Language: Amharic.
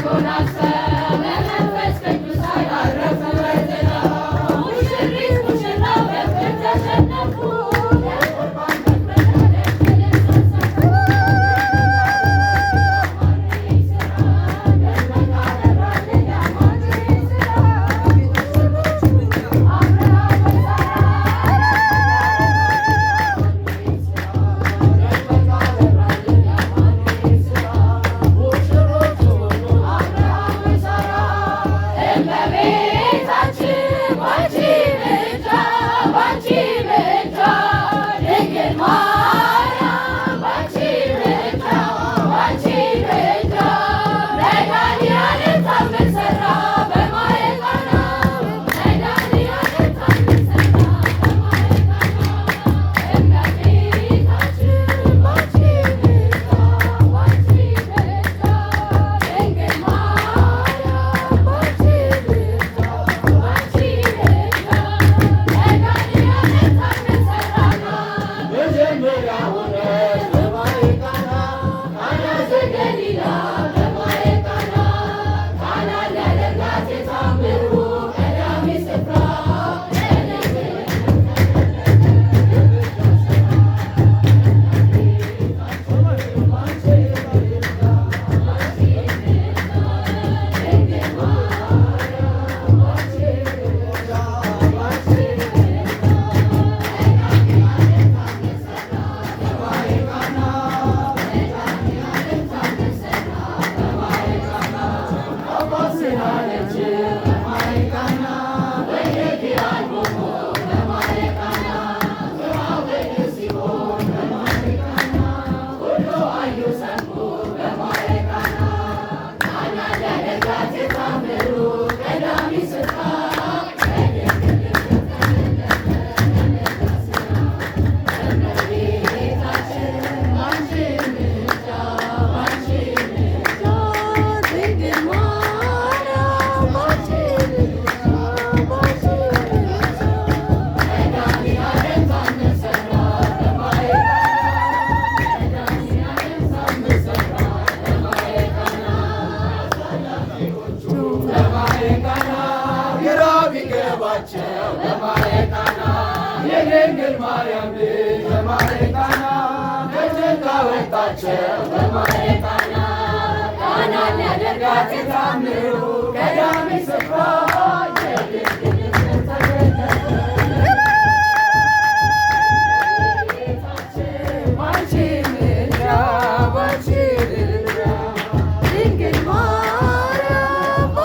በመንፈስ ቅዱስ ኃይል አረፉ በጥላው። ሙሽሪት ሙሽራው በፍቅር ተሸነፉ። ለቁርባን መክፈቻ ደጅ እልልታ ስራ ደመቀ አበራልን የአማኑኤል ስራ። አብርሃም ወሳራ ደመቀ አበራልን የአማኑኤል ስራ። አብርሃም ወሳራ እመቤታችን ባንቺ ምልጃ፣ ባንቺ ምልጃ፣ ድንግል ማርያም ባንቺ ምልጃ፣ ባንቺ ምልጃ፣ መድኃኒዓለም ታምር ሠራ በማየ ቃና። መድኃኒዓለም ታምር ሠራ በማየ ቃና። እመቤታችን ባንቺ ምልጃ፣ ባንቺ ምልጃ፣ ድንግል ማርያም ባንቺ ምልጃ፣ ባንቺ ምልጃ፣ መድኃኒዓለም ታምር ሠራና መጀመሪያ ሆነች በማየ ቃና። ቃና ዘገሊላ በማየ ቃና፣ ቃና ሊያደርጋት የታምሩ ቀዳሚ ስፍራ። ቀዳሚ ስፍራ። እመቤታችን ባንቺ ምልጃ፣ ባንቺ ምልጃ፣ ድንግል ማርያም ባንቺ ምልጃ፣ ባንቺ ምልጃ፣ መድኃኒዓለም ታምር ሠራ በማየ ቃና። መድኃኒዓለም ታምር ሠራ በማየ ቃና። በማየ ቃና ግራ ቢገባቸው በማየ ቃና፣ የድንግል ማርያም ልጅ በማየ ቃና ከጭንቅ አወጣቸው በማየ ቃና፣ ቃና ሊያደርጋት የታምሩ